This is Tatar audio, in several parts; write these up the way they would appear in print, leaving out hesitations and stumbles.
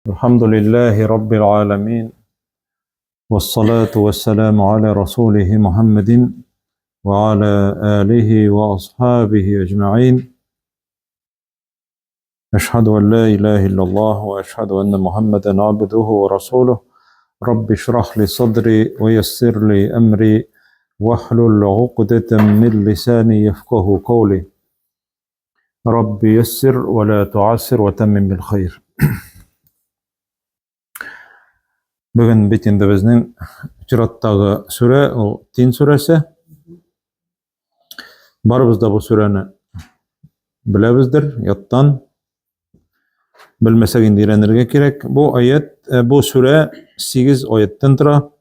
الحمد لله رب العالمين والصلاة والسلام على رسوله محمد وعلى آله وأصحابه أجمعين أشهد أن لا إله إلا الله وأشهد أن محمدا عبده ورسوله رب اشرح لي صدري ويسر لي أمري واحلل عقدة من لساني يفقه قولي رب يسر ولا تعسر وتمم بالخير. Бүген бит инде безнең чираттагы сүрә ул Тин сүрәсе. Барыбыз да бу сүрәне беләбездер, яттан. Белмәсәк инде өйрәнергә кирәк. Бу аят, э, бу сүрә 8 аяттан тора.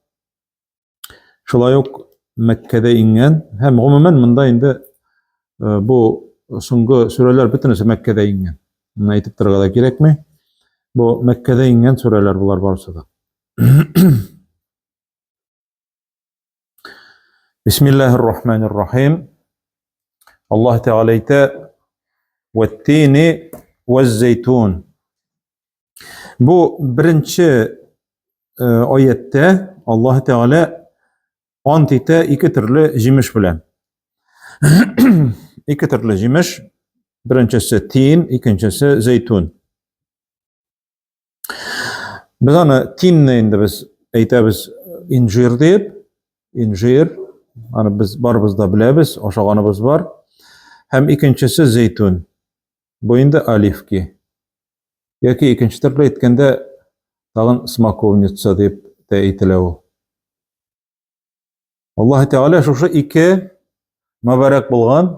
Шулай ук Мәккәдә иңгән һәм гомумән монда инде э, бу соңгы сүрәләр бөтенесе Мәккәдә иңгән. Моны әйтеп торырга да кирәкми. Бу Мәккәдә иңгән сүрәләр болар барысы да. Бисмиллаһир рахманир рахим. Аллаһ Тәгалә әйтә: "Вәттини вәз-зәйтун". Бу беренче э, аятта Аллаһ Тәгалә ант итә ике төрле җимеш белән. Ике төрле җимеш. Беренчесе тин, икенчесе зәйтүн. Без аны тинне инде без әйтәбез инжир дип, инжир, аны без барыбыз да беләбез, ашаганыбыз бар. Һәм икенчесе зәйтүн. Бу инде оливки. Яки икенче төрле әйткәндә, тагын смоковница дип тә әйтелә ул. Аллаһ Тәгалә шушы ике мөбарәк булган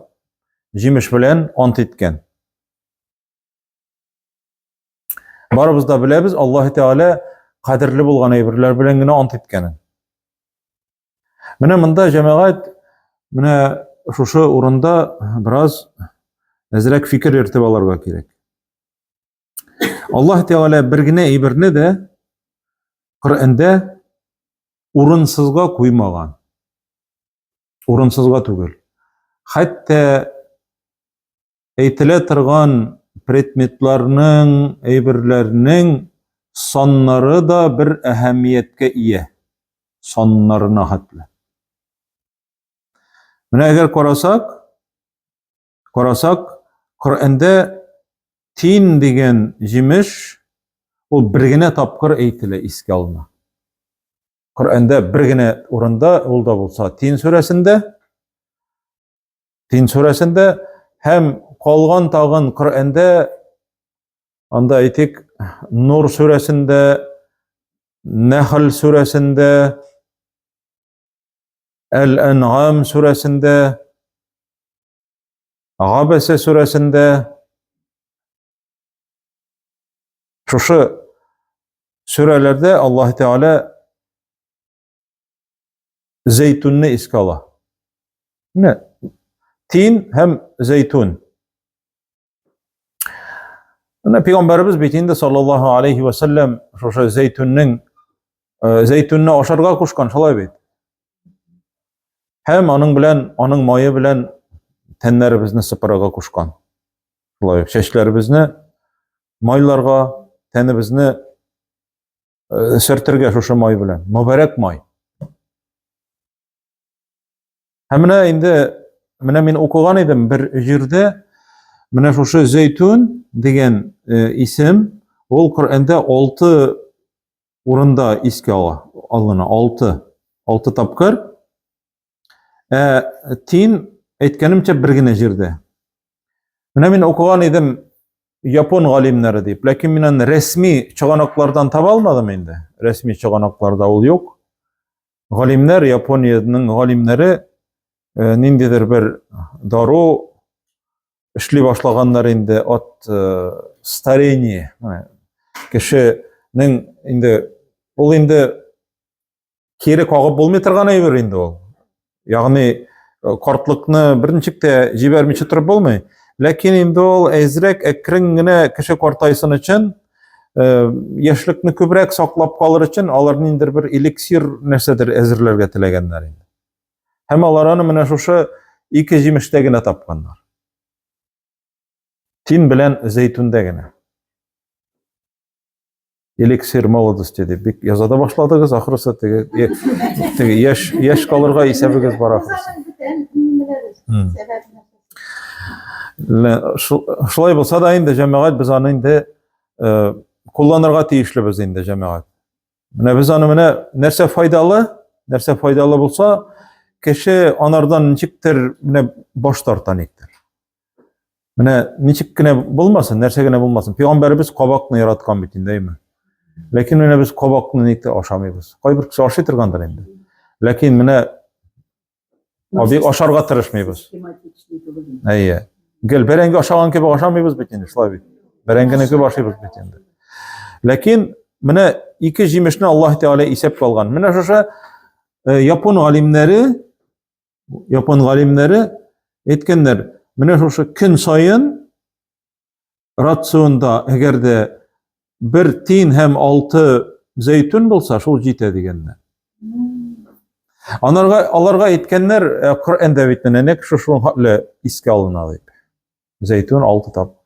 җимеш белән ант иткән. Барыбыз да беләбез, Аллаһ Тәгалә кадерле булган әйберләр белән генә ант иткәнен. Менә монда җәмәгать менә шушы урында бераз әзрәк фикер йөртеп алырга кирәк. Аллаһ Тәгалә бер генә әйберне дә Коръәндә урынсызга куймаган. Урынсызга түгел. Хәтта әйтелә торган предметларның, әйберләрнең саннары да бер әһәмияткә ия. Саннарына хәтле. Менә әгәр карасак, карасак, Коръәндә тин дигән җимеш ул бер генә тапкыр әйтелә, искә алына. Коръәндә бер генә урында, ул да булса Тин сүрәсендә, Тин сүрәсендә һәм калган тагын Коръәндә анда әйтик Нур сүрәсендә, Нәхл сүрәсендә, Әл-Ән'ам сүрәсендә, Габәсә сүрәсендә шушы сүрәләрдә Аллаһ Тәгалә зәйтүнне искә ала. Менә тин һәм зәйтүн. Менә пәйгамбәребез бит инде саллаллаһу алейхи ва саллям шушы зәйтүннең э, зәйтүнне ашарга кушкан, шулай бит. Һәм аның белән, аның мае белән тәннәребезне сыпырырга кушкан. Шулай ук чәчләребезне майларга, тәнебезне Э, сөртергә шушы май белән. Мөбарәк май. Һәм менә инде менә мин укыган идем бер җирдә менә шушы зәйтүн дигән э, исем ул Коръәндә 6 урында искә ала, алына 6 6 тапкыр. Ә тин әйткәнемчә бер генә җирдә. Менә мин укыган идем япон галимнәре дип, ләкин мин аны рәсми чыганаклардан таба алмадым инде. Рәсми чыганакларда ул юк. Галимнәр, Япониянең галимнәре э, ниндидер бер дару эшли башлаганнар инде от э, старения. Кешенең инде ул инде кире кагып булмый торган әйбер инде ул. Ягъни э, картлыкны берничек тә җибәрмичә торып булмый. Ләкин инде ул әзрәк әкрен генә кеше картайсын өчен, э, яшьлекне күбрәк саклап калыр өчен алар ниндидер бер эликсир нәрсәдер әзерләргә теләгәннәр инде. Һәм алар аны менә шушы ике җимештә генә тапканнар. Тин белән зәйтүндә генә. Эликсир молодости дип бик яза да башладыгыз, ахрысы теге теге яшь яшь калырга исәбегез бар ахрысы. Шулай булса да инде җәмәгать без аны инде э, кулланырга тиешлебез инде җәмәгать. Менә без аны менә нәрсә файдалы, нәрсә файдалы булса, кеше анардан ничектер менә баш тарта никтер. Менә ничек кенә булмасын, нәрсә генә булмасын. Пәйгамбәребез кабакны яраткан бит инде, әйме? Ләкин менә без кабакны никтер ашамыйбыз. Кайбер кеше ашый торгандыр инде. Ләкин менә бик ашарга тырышмыйбыз. Әйе. Гел бәрәңге ашаган кебек ашамыйбыз бит инде, шулай бит. Бәрәңгене күп ашыйбыз бит инде. Ләкин менә ике җимешне Аллаһ Тәгалә исәпкә алган. Менә шушы э, япон галимнәре Япон галимнәре әйткәннәр, менә шушы көн саен рационда әгәр дә бер тин һәм алты зәйтүн булса, шул җитә дигәннәр. Анарга, аларга әйткәннәр, э, Коръәндә бит менә нәкъ шушы хәтле искә алына дип. Зәйтүн алты тап.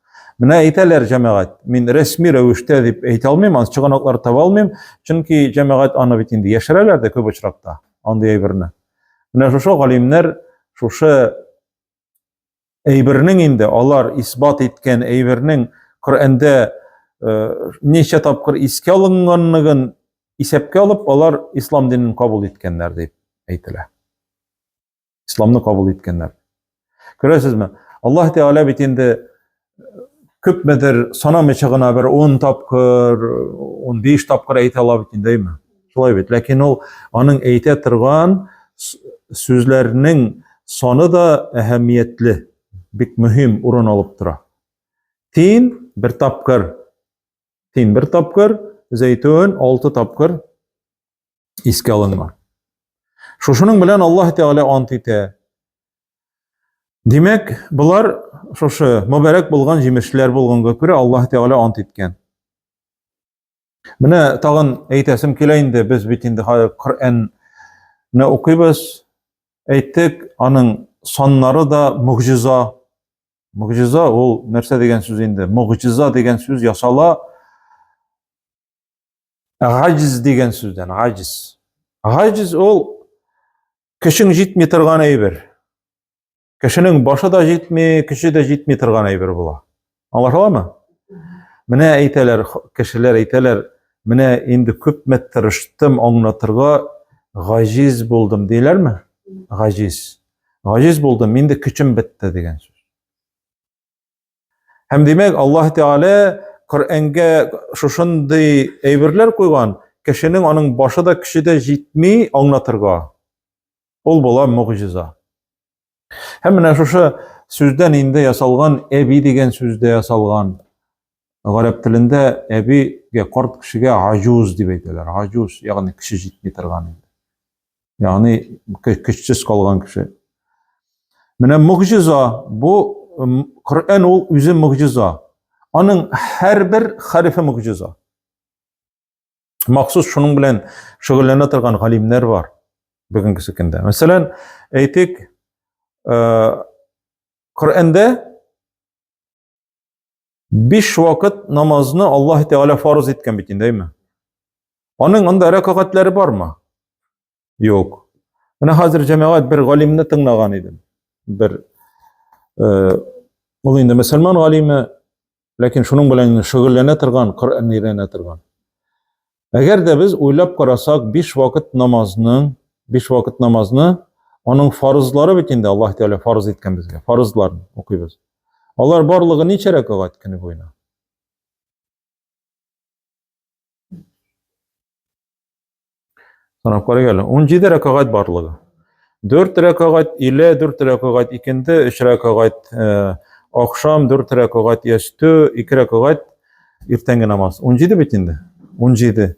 Менә әйтәләр җәмәгать, мин рәсми рәвештә дип әйтә алмыйм, аны чыганаклар таба алмыйм, чөнки җәмәгать аны бит инде яшерәләр дә күп очракта, андый әйберне. Менә шушы галимнәр шушы әйбернең инде алар исбат иткән әйбернең Коръәндә э, ничә тапкыр искә алынганлыгын исәпкә алып, алар ислам динен кабул иткәннәр дип әйтелә. Исламны кабул иткәннәр. Күрәсезме? Аллаһ Тәгалә бит инде күпмедер санамыйча гына бер 10 тапкыр, 15 тапкыр әйтә ала бит инде, әйме? Шулай бит. Ләкин ул аның әйтә торган сүзләрнең саны да әһәмиятле, бик мөһим урын алып тора. Тин бер тапкыр, тин бер тапкыр, зәйтүн 6 тапкыр искә алынган. Шушының белән Аллаһ Тәгалә ант итә. Димәк, болар шушы мөбарәк булган җимешләр булганга күрә Аллаһ Тәгалә ант иткән. Менә тагын әйтәсем килә инде, без бит инде хәзер Коръәнне укыйбыз. Әйттек, аның саннары да могҗиза. Могҗиза ул нәрсә дигән сүз инде? Могҗиза дигән сүз ясала Гаҗиз дигән сүздән, гаҗиз. Гаҗиз ул көчең җитми торган әйбер. Кешенең башы да җитми, көче дә җитми торган әйбер була. Аңлашыламы? Менә әйтәләр, кешеләр әйтәләр, менә инде күпме тырыштым аңлатырга, гаҗиз булдым диләрме? Гаҗиз. Гаҗиз булдым, инде көчем бетте дигән сүз. Һәм димәк, Аллаһ Тәгалә Коръәнгә шушындый әйберләр куйган, кешенең аның башы да көче дә җитми аңлатырга. Ул була могҗиза. Һәм менә шушы сүздән инде ясалган әби дигән сүз дә ясалган. Гарәп телендә әбигә, карт кешегә аҗуз дип әйтәләр. Аҗуз, ягъни көче җитми торган инде. Ягъни көчсез калган кеше. Менә могҗиза бу Коръән ул үзе могҗиза. Аның һәрбер хәрефе могҗиза. Махсус шуның белән шөгыльләнә торган галимнәр бар бүгенге көндә. Мәсәлән, әйтик, э, Коръәндә биш вакыт намазны Аллаһ Тәгалә фарыз иткән бит инде, әйме? Аның анда рәкәгатьләре бармы? Юк. Менә хәзер җәмәгать бер галимне тыңлаган идем. Бер э, ул инде мөселман галиме, ләкин шуның белән шөгыльләнә торган, Коръән өйрәнә торган. Әгәр дә без уйлап карасак, биш вакыт намазның, биш вакыт намазны, аның фарызлары бит инде Аллаһ Тәгалә фарыз иткән безгә, фарызларын укыйбыз. Алар барлыгы ничә рәкәгать көне буена? Санап карыйк әле. 17 рәкәгать барлыгы. 4 рәкәгать илә, 4 рәкәгать икенде, 3 рәкәгать э, ахшам, 4 рәкәгать ястү, 2 рәкәгать иртәнге намаз. 17 бит инде. 17.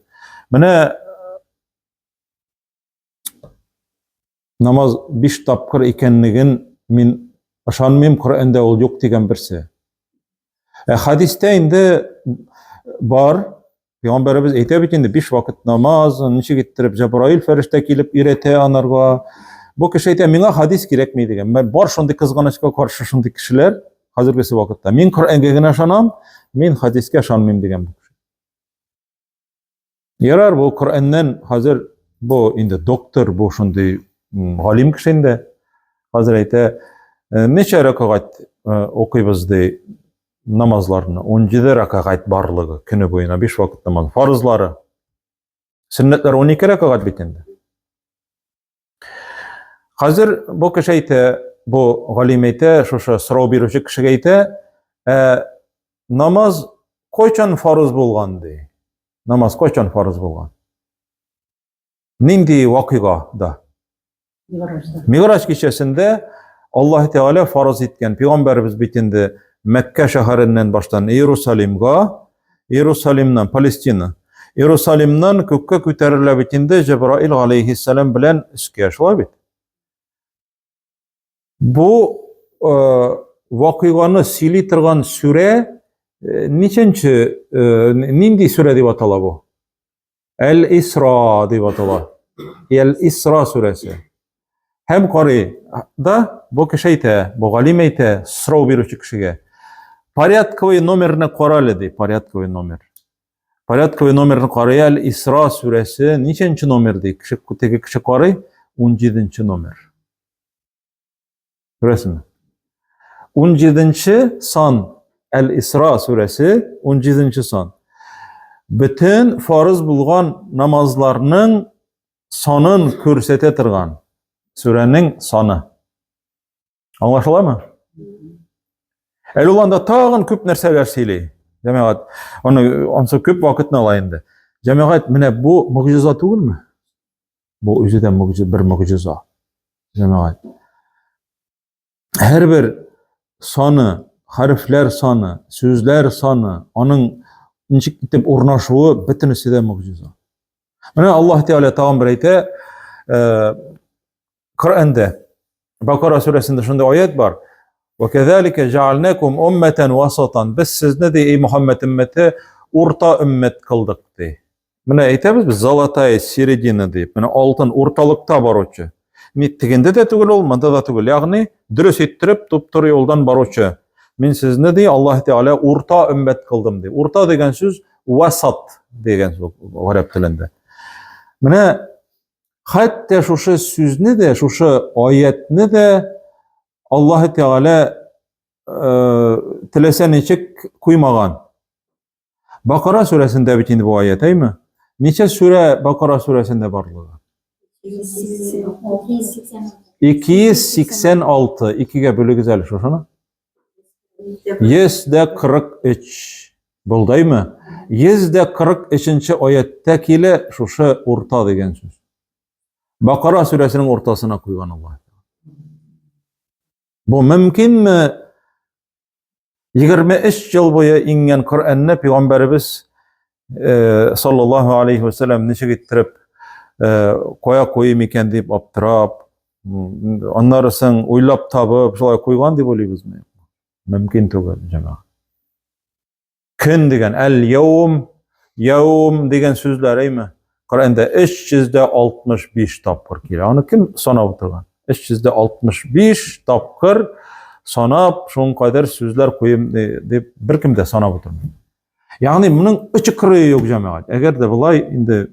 Менә намаз биш тапкыр икәнлеген мин ышанмыйм, Коръәндә ул юк дигән берсе. Ә хадистә инде бар, Пәйгамбәребез әйтә бит инде биш вакыт намаз, ничек иттереп Җәбраил фәрештә килеп өйрәтә анарга. Бу кеше әйтә, миңа хадис кирәкми дигән. Бар шундый кызганычка каршы шундый кешеләр хәзергесе вакытта. Мин Коръәнгә генә ышанам, мин хадискә ышанмыйм дигән бу кеше. Ярар, бу Коръәннән хәзер бу инде доктор, бу шундый галим кеше инде. Хәзер әйтә, «Э, ничә рәкәгать э, укыйбыз ди намазларны? 17 рәкәгать барлыгы көне буена 5 вакыт намаз. Фарызлары. Сөннәтләр 12 рәкәгать бит инде. Хәзер бу кеше әйтә, бу галим әйтә, шушы сорау бирүче кешегә әйтә, ә, намаз кайчан фарыз булган ди. Намаз кайчан фарыз булган? Нинди вакыйга да? Миграҗ кичәсендә Аллаһ Тәгалә фарыз иткән. Пәйгамбәребез бит инде Мәккә шәһәреннән баштан Иерусалимга, Иерусалимнан Палестина, Иерусалимнан күккә күтәрелә бит инде Җәбраил алейхиссалам белән өскә, шулай бит? Бу э, вакыйганы сөйли торган сүрә э, ничәнче, э, нинди сүрә дип атала бу? Әл-Исра дип атала. Әл-Исра сүрәсе. Һәм карый да бу кеше әйтә, бу галим әйтә, сорау бирүче кешегә. Порядковый номерны кара әле ди, порядковый номер. Порядковый номерны карый Әл-Исра сүрәсе ничәнче номер ди? Кеше теге кеше карый 17 номер. Күрәсеңме? 17 сан Әл-Исра сүрәсе 17 сан. Бөтен фарыз булган намазларның санын күрсәтә торган сүрәнең саны. Аңлашыламы? Әле ул анда тагын күп нәрсәләр сөйли. Җәмәгать, аны ансы күп вакытны ала инде. Җәмәгать, менә бу могҗиза түгелме? Бу үзе дә могҗиза, бер могҗиза. Җәмәгать. Һәрбер саны, хәрефләр саны, сүзләр саны, аның ничек итеп урнашуы бөтенесе дә могҗиза. Менә Аллаһ Тәгалә тагын бер әйтә, э, Коръәндә Бакара сүрәсендә шундый аят бар. Ва казалика жаалнакум умматан васатан. Без сезне ди, эй Мухаммад өммәте, урта өммәт кылдык ди. Менә әйтәбез без золотая середина дип. Менә алтын урталыкта баручы. Ни тегендә дә түгел ул, монда да түгел. Ягъни дөрес иттереп туп-туры юлдан баручы. Мин сезне ди Аллаһ Тәгалә урта өммәт кылдым ди. Урта дигән сүз васат дигән сүз гарәп телендә. Менә хәтта шушы сүзне дә, шушы аятны дә Аллаһ Тәгалә э, теләсә ничек куймаган. Бакара сүрәсендә бит инде бу аят, әйме? Ничә сүрә Бакара сүрәсендә барлыгы? 286. Икегә бүлегез әле шушыны. 143. Булдаймы? 143 аяттә килә шушы урта дигән сүз. Бакара сүрәсенең уртасына куйган Аллаһ. Бу мөмкинме? 23 ел буе иңгән Коръәнне пәйгамбәребез э, саллаллаһу алейхи ва сәлләм ничек иттереп э, кая куйым икән дип аптырап, аннары соң уйлап табып шулай куйган дип уйлыйбызмы? Мөмкин түгел, җәмәгать. Көн дигән әл-яум, яум дигән сүзләр әйме? Коръәндә 365 тапкыр килә. Аны кем санап утырган? 365 тапкыр санап, шуның кадәр сүзләр куем дип беркем дә санап утырмый. Ягъни моның очы кырые юк җәмәгать. Әгәр дә болай инде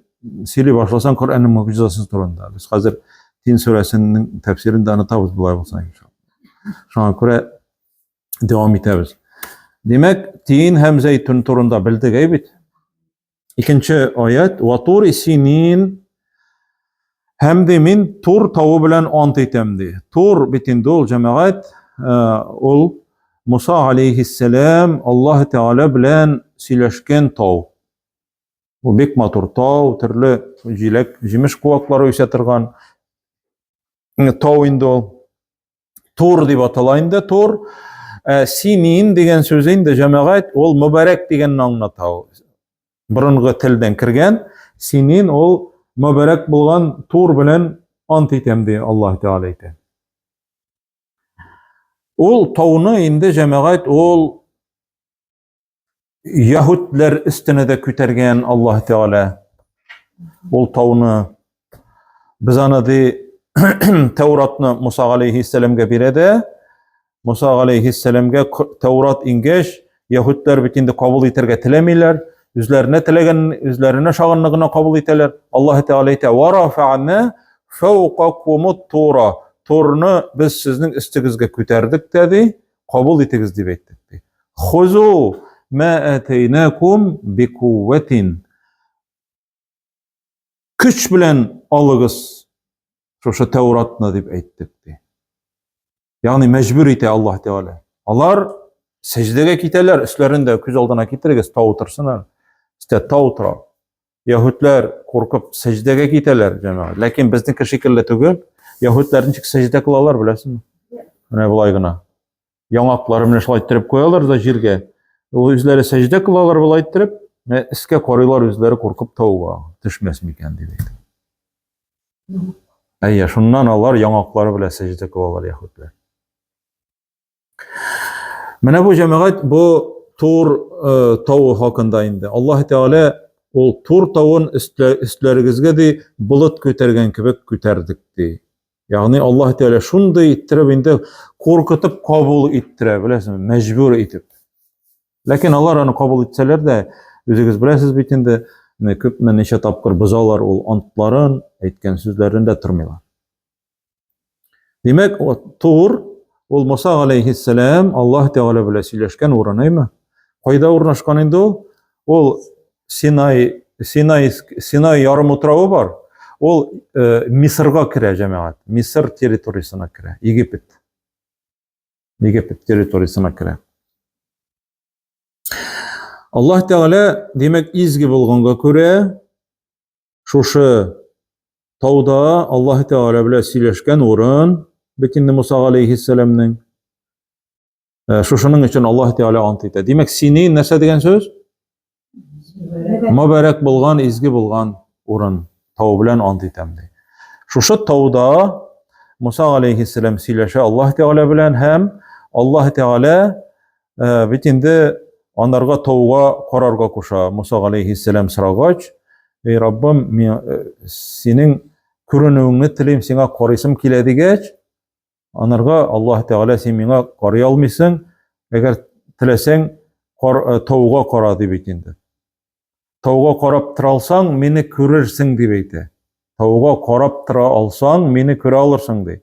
сөйли башласаң Коръәннең могҗизасы турында. Без хәзер Тин сүрәсенең тәфсирен дә онытабыз болай булса иншалла. Шуңа күрә дәвам итәбез. Димәк, тин һәм зәйтүн турында белдек, әй бит. Икенче аят, "Ва тури синин" һәм ди мин Тур тавы белән ант итәм ди. Тур бит инде ул җәмәгать, э, ул Муса алейхиссәлам Аллаһ Тәгалә белән сөйләшкән тау. Бу бик матур тау, төрле җиләк, җимеш куаклары үсә торган тау инде ул. Тур дип атала инде тур. Ә, синин дигән сүз инде җәмәгать ул мөбарәк дигәнне аңлата ул. Борынгы телдән кергән синин ул мөбарәк булган тур белән ант итәм ди Аллаһ Тәгалә әйтә. Ул тауны инде җәмәгать ул Яһүдләр өстенә дә күтәргән Аллаһ Тәгалә ул тауны. Без аны ди Тәуратны Муса алейхиссәламгә бирә дә, Муса алейхиссәламгә Тәурат иңгәч, яһүдләр бит инде кабул итәргә теләмиләр. Үзләренә теләгән, үзләренә ошаганны гына кабул итәләр. Аллаһ Тәгалә әйтә: "Ва рафa'на фawqakum тура". Турны без сезнең өстегезгә күтәрдек тә ди, кабул итегез дип әйттек ди. Хузу ма атайнакум бикувватин. Көч белән алыгыз шушы Тәуратны дип әйттек ди. Ягъни мәҗбүр итә Аллаһ Тәгалә. Алар сәҗдәгә китәләр, өсләрендә күз алдына китерегез, тау торсын әле. Өстә тау тора. Яһүдләр куркып сәҗдәгә китәләр, җәмәгать. Ләкин безнеке шикелле түгел. Яһүдләр ничек сәҗдә кылалар, беләсеңме? Менә болай гына. Яңаклары менә шулай иттереп куялар да җиргә. Ул үзләре сәҗдә кылалар болай иттереп, менә өскә карыйлар үзләре куркып тауга төшмәс микән дип әйтеп. Әйе, шуннан алар яңаклары белән сәҗдә кылалар яһүдләр. Менә бу җәмәгать бу Тур э, тавы хакында инде. Аллаһ Тәгалә ул Тур тавын өстләрегезгә ди болыт күтәргән кебек күтәрдек ди. Ягъни Аллаһ Тәгалә шундый иттереп инде куркытып кабул иттерә, беләсезме, мәҗбүр итеп. Ләкин алар аны кабул итсәләр дә, үзегез беләсез бит инде, күпме ничә тапкыр бозалар ул антларын, әйткән сүзләрен дә тормыйлар. Димәк, Тур ул Муса алейхиссәлам Аллаһ Тәгалә белән сөйләшкән урын, әйме? Кайда урнашкан инде ул? Ул Синай, Синай, Синай ярым утравы бар. Ул э, Мисырга керә, җәмәгать. Мисыр территориясенә керә, Египет. Египет территориясенә керә. Аллаһ Тәгалә, димәк, изге булганга күрә, Шушы тауда Аллаһ Тәгалә белән сөйләшкән урын бит инде Муса алейһиссәламнең. Э, шушының өчен Аллаһ Тәгалә ант итә. Димәк, сини нәрсә дигән сүз? Мөбарәк булган, изге булган урын. Тау белән ант итәм ди. Шушы тауда Муса алейһиссәлам сөйләшә Аллаһ Тәгалә белән һәм Аллаһ Тәгалә Э, бит инде анарга тауга карарга куша. Муса алейхиссәлам сорагач, эй Раббым, мин э, синең күренүеңне телим, сиңа карыйсым килә дигәч, анарга Аллаһ Тәгалә син миңа карый алмыйсың, әгәр теләсәң, кар, э, тауга кара ди бит инде. Тауга карап тора алсаң, мине күрерсең дип әйтә. Тауга карап тора алсаң, мине күрә алырсың ди.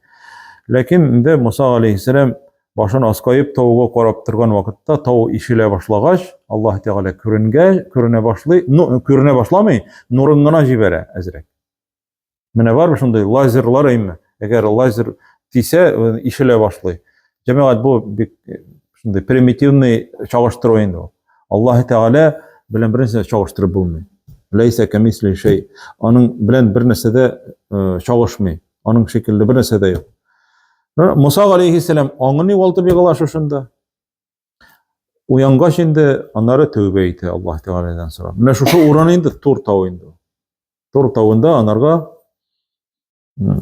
Ләкин инде Муса алейхиссәлам башын аскаеп тауга карап торган вакытта тау ишелә башлагач, Аллаһ Тәгалә күренгә, күренә башлый, ну, күренә башламый, нурын гына җибәрә әзрәк. Менә бармы шундый лазерлар әйме? Әгәр лазер тисә, ишелә башлый. Җәмәгать бу бик э, шундый примитивный чагыштыру инде ул. Аллаһ Тәгалә белән бер нәрсә чагыштырып булмый. Ләйсә кәмисле шәй. Аның белән бер нәрсә дә э, чагышмый. Аның шикелле бер нәрсә дә юк. Муса алейхиссәлам аңын югалтып егыла шушында. Уянгач инде аннары тәүбә итә Аллаһ Тәгаләдән сорап. Менә шушы урын инде Тур тавы инде. Тур тавында анарга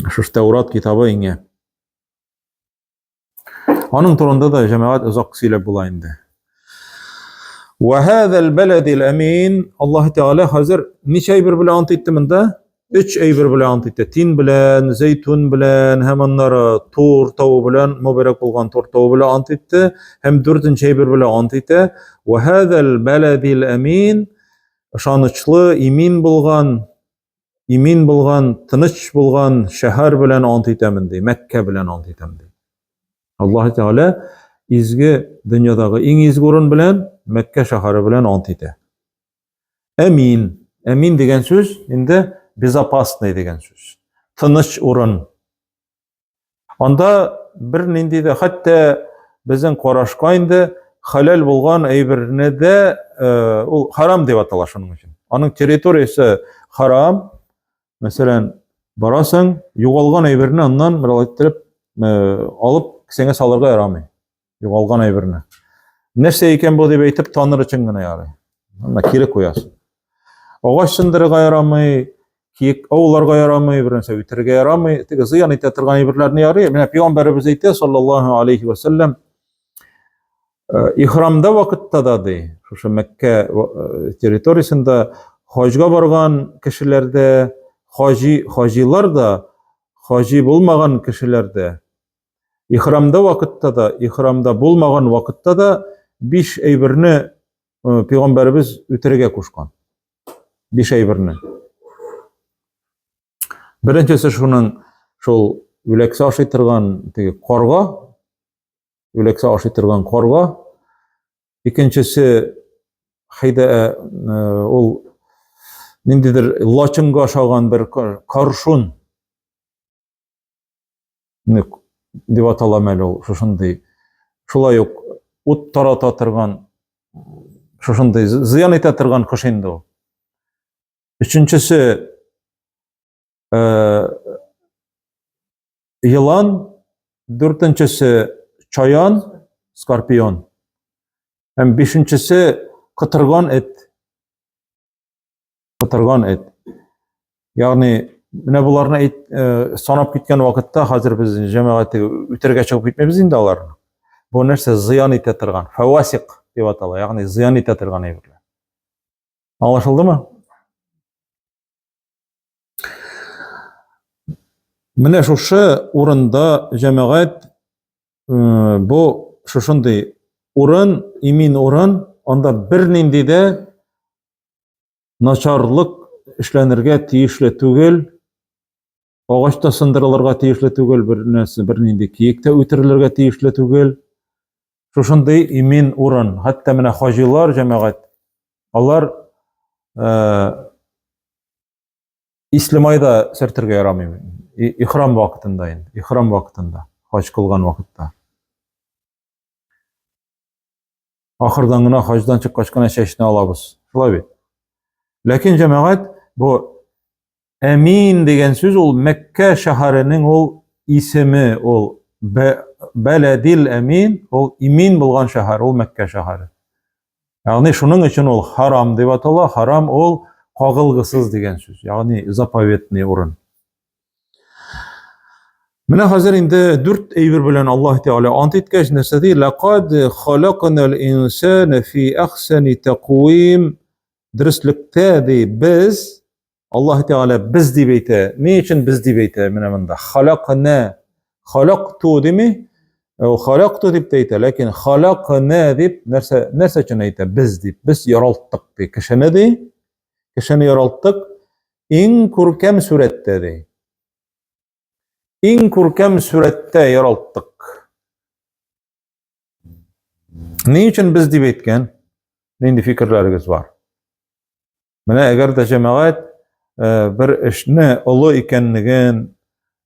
шушы Тәурат китабы иңә. Аның турында да җәмәгать озак сөйләп була инде. Ва хазал баладил амин. Аллаһ Тәгалә хәзер ничә әйбер белән ант итте монда? Өч әйбер белән ант итте. Тин белән, зәйтүн белән һәм аннары Тур тавы белән, мөбарәк булган Тур тавы белән ант итте. Һәм дүртенче әйбер белән ант итә. Ва хазал баладил амин. Ышанычлы, имин булган, имин булган, тыныч булган шәһәр белән ант итәмен ди, Мәккә белән ант итәм ди. Аллаһ Тәгалә изге дөньядагы иң изге урын белән Мәккә шәһәре белән ант итә. Әмин. Әмин дигән сүз инде безопасный дигән сүз. Тыныч урын. Анда бер нинди дә хәтта безнең карашка инде хәләл булган әйберне дә э, ул харам дип атала шуның өчен. Аның территориясе харам. Мәсәлән, барасың, югалган әйберне аннан бер иттереп э, алып кесәңә салырга ярамый. Югалган әйберне. Нәрсә икән бу дип әйтеп таныр өчен генә ярый. Анда кире куясың. Агач сындырырга ярамый, киек ауларга ярамый, бер нәрсә үтерергә ярамый. Теге зыян итә торган әйберләрне ярый. Менә пәйгамбәребез әйтә, саллаллаһу алейхи ва сәлләм, э, ихрамда вакытта да ди, шушы Мәккә э, территориясендә хаҗга барган кешеләрдә, хаҗи, хаҗилар да, хаҗи булмаган кешеләрдә Ихрамда вакытта да, ихрамда булмаган вакытта да биш әйберне пәйгамбәребез үтерергә кушкан. Биш әйберне. Беренчесе шуның шул үләксә ашый торган теге карга, үләксә ашый торган карга. Икенчесе хәйдә ул ниндидер лачынга ашаган бер каршун дип атала әле ул шушындый. Шулай ук ут тарата торган шушындый зыян итә торган кош инде ул. Өченчесе елан, дүртенчесе чаян, скорпион. Һәм бишенчесе кытырган эт. Кытырган эт. Ягъни менә боларны әйт, санап киткән вакытта хәзер без җәмәгать үтәргә чыгып китмибез инде аларны. Бу нәрсә зыян итә торган, фавасик дип атала, ягъни зыян итә торган әйберләр. Аңлашылдымы? Менә шушы урында җәмәгать бу шушындый урын, имин урын, анда бернинди дә начарлык эшләнергә тиешле түгел, агач та сындырылырга тиешле түгел, бер нәрсә, бернинди киек тә үтерелергә тиешле түгел. Шушындый имин урын. Хәтта менә хаҗилар җәмәгать, алар ислемай да сөртергә ярамый. Ихрам вакытында инде, ихрам вакытында, хаҗ кылган вакытта. Ахырдан гына хаҗдан чыккач кына чәчне алабыз. Шулай бит. Ләкин җәмәгать бу Әмин дигән сүз ул Мәккә шәһәренең ул исеме, ул Бәләдил Әмин, ул имин булган шәһәр, ул Мәккә шәһәре. Ягъни шуның өчен ул харам дип атала, харам ул кагылгысыз дигән сүз, ягъни заповедный урын. Менә хәзер инде дүрт әйбер белән Аллаһ Тәгалә ант иткәч, нәрсә ди? Лақад халакнал инсана фи ахсани тaqвим. Дөреслектә ди, без Аллаһ Тәгалә без дип әйтә. Ни өчен без дип әйтә менә монда? Халакна. Халакту дими? Ул халакту дип тә әйтә, ләкин халакна дип нәрсә нәрсә өчен әйтә? Без дип. Без яралттык ди. Кешене ди. Кешене яралттык иң күркәм сурәттә ди. Иң күркәм сурәттә яралттык. Ни өчен без дип әйткән? Нинди фикерләрегез бар? Менә әгәр дә җәмәгать э, бер эшне олы икәнлеген,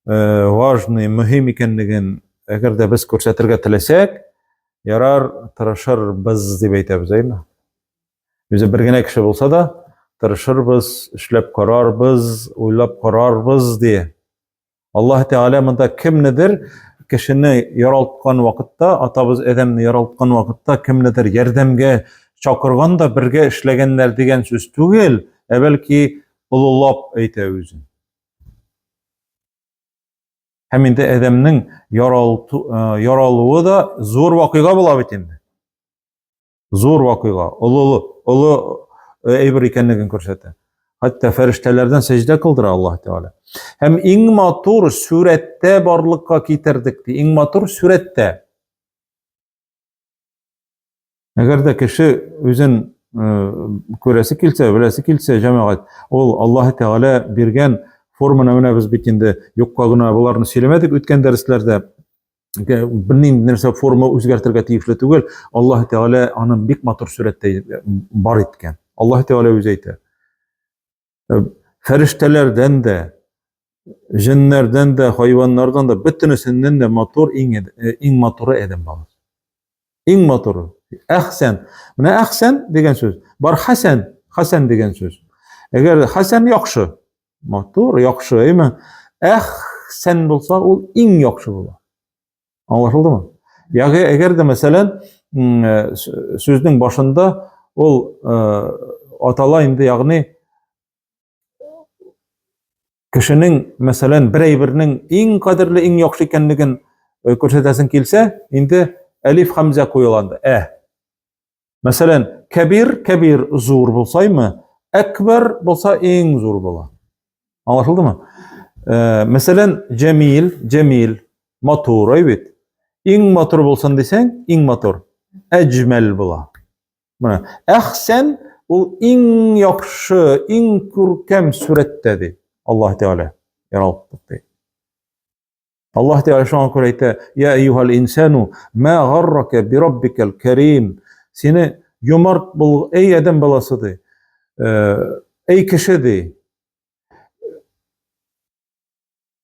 э, важный, мөһим икәнлеген әгәр дә без күрсәтергә теләсәк, ярар, тырышырбыз дип әйтәбез, әйме? Үзе бер генә кеше булса да, тырышырбыз, эшләп карарбыз, уйлап карарбыз ди. Аллаһ Тәгалә монда кемнедер кешене яралткан вакытта, атабыз Адәмне яралткан вакытта кемнедер ярдәмгә чакырган да бергә эшләгәннәр дигән сүз түгел, ә бәлки олылап әйтә үзен. Һәм инде Адәмнең яралуы да зур вакыйга була бит инде. Зур вакыйга, олы, олы э, әйбер икәнлеген күрсәтә. Хәтта фәрештәләрдән сәҗдә кылдыра Аллаһ Тәгалә. Һәм иң матур сүрәттә барлыкка китердек ди. Иң матур сүрәттә. Әгәр дә кеше үзен э, күрәсе килсә, беләсе килсә, җәмәгать, ул Аллаһ Тәгалә биргән форманы менә без бит инде юкка гына боларны сөйләмәдек үткән дәресләрдә. Бернинди нәрсә форма үзгәртергә тиешле түгел. Аллаһ Тәгалә аны бик матур сурәттә бар иткән. Аллаһ Тәгалә үзе әйтә. Э, фәрештәләрдән дә, җеннәрдән дә, хайваннардан да бөтенесеннән дә матур иң э, иң матуры адәм баласы. Иң матуры. Әхсән. Менә әхсән дигән сүз. Бар хәсән, хәсән дигән сүз. Әгәр хәсән яхшы, Матур, яхшы, әйме? Әхсән булса, ул иң яхшы була. Аңлашылдымы? Ягъни, әгәр дә мәсәлән, э, сүзнең башында ул э, атала инде, ягъни кешенең, мәсәлән, бер әйбернең иң кадерле, иң яхшы икәнлеген э, күрсәтәсең килсә, инде әлиф хәмзә куела анда. Ә. Мәсәлән, кәбир, кәбир зур булсаймы, әкбәр булса иң зур була. Аңлашылдымы? Э, мәсәлән, җәмил, җәмил, матур, әй бит. Иң матур булсын дисәң, иң матур. Әҗмәл була. Менә әхсән ул иң яхшы, иң күркәм сурәттә ди Аллаһ Тәгалә яралттык ди. Аллаһ Тәгалә шуңа күрә әйтә: "Я әйюһал инсану, ма гаррака би раббикал карим". Сине юмарт бул, эй адәм баласы ди. Эй кеше ди.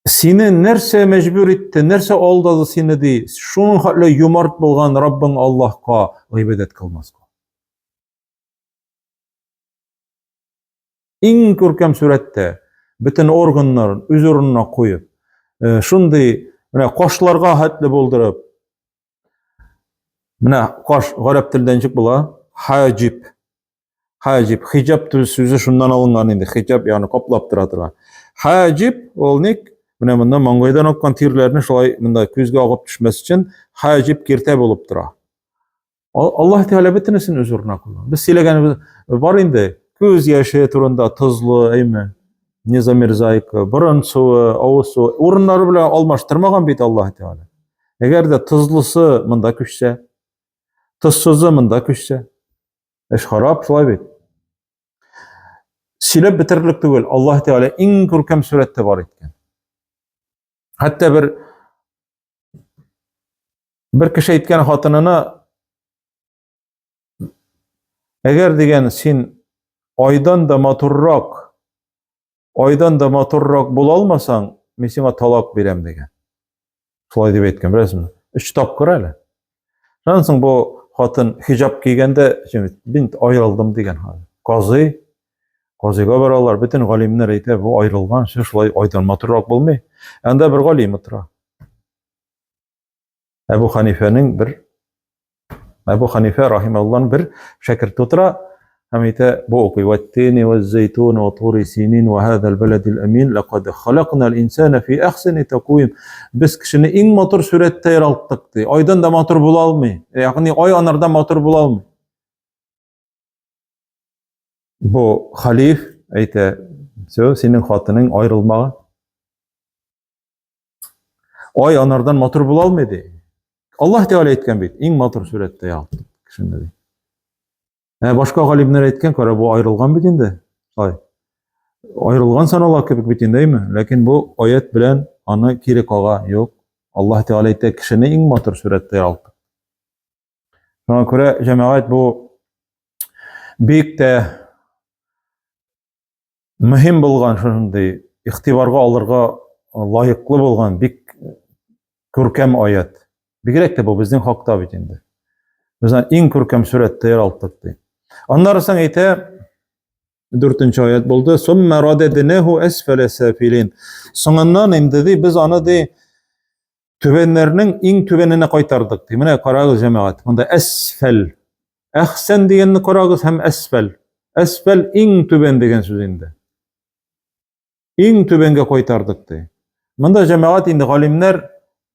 Сине нәрсә мәҗбүр итте, нәрсә алдады сине ди. Шуның хәтле юмарт булган Раббың Аллаһка гыйбадәт кылмаска. Иң күркәм сурәттә бөтен органнарын үз урынына куеп, шундый менә кашларга хәтле булдырып, менә каш гарәп телендә ничек була? Хаҗиб. Хаҗиб, хиҗаб сүзе шуннан алынган инде. Хиҗаб, ягъни каплап тора торган. Хаҗиб ул ник? Менә монда маңгайдан аккан тирләрне шулай монда күзгә агып төшмәс өчен хаҗиб киртә булып тора. Аллаһ Тәгалә бөтенесен үз урынына куйган. Без сөйләгәнебез бар инде. Күз яше турында тозлы, әйме? Не замерзайка, борын суы, авыз суы урыннары белән алмаштырмаган бит Аллаһ Тәгалә. Әгәр дә тозлысы монда күчсә, тозсызы монда күчсә, эш харап, шулай бит. Сөйләп бетерерлек түгел, Аллаһ Тәгалә иң күркәм сурәттә бар иткән. Хәтта бер кеше әйткән хатынына, әгәр дигән син айдан да матуррак, айдан да матуррак була алмасаң, мин сиңа талак бирәм дигән. Шулай дип әйткән, беләсезме? Өч тапкыр әле. Шуннан соң бу хатын хиҗап кигәндә, мин аерылдым дигән. Казый, казыйга баралар, бөтен галимнәр әйтә, бу аерылган, шулай айдан матуррак булмый. Анда бер галим утыра. Әбу Ханифәнең бер Әбу Ханифә рахималлаһның бер шәкерте утыра һәм әйтә, бу укый ваттини ваззайтун ва тури синин ва хазал баладил амин лакад халакнал инсана фи ахсани таквим. Без кешене иң матур сурәттә яралттык ди. Айдан да матур була алмый. Ягъни ай анардан матур була алмый. Бу халиф әйтә, все, синең хатының аерылмаган. Ай анардан матур була алмый ди. Аллаһ Тәгалә әйткән бит, иң матур сурәттә яраттык кешене ди. Ә башка галимнәр әйткән, кара бу аерылган бит инде. Ай. Аерылган санала кебек бит инде, әйме? Ләкин бу аят белән аны кире кага. Юк. Аллаһ Тәгалә әйтә, кешене иң матур сурәттә яраттык. Шуңа күрә җәмәгать бу бик тә мөһим булган шундый игътибарга алырга лаеклы булган бик күркәм аят. Бигрәк тә бу безнең хакта бит инде. Без иң күркәм сурәттә яралттык ди. Аннары соң әйтә, дүртенче аят булды. Сумма рададнаху асфала сафилин. Соңыннан инде ди без аны ди түбәннәрнең иң түбәненә кайтардык ди. Менә карагыз, җәмәгать, монда әсфәл. Әхсән дигәнне карагыз һәм әсфәл. Әсфәл иң түбән дигән сүз инде. Иң түбәнгә кайтардык ди. Монда җәмәгать инде галимнәр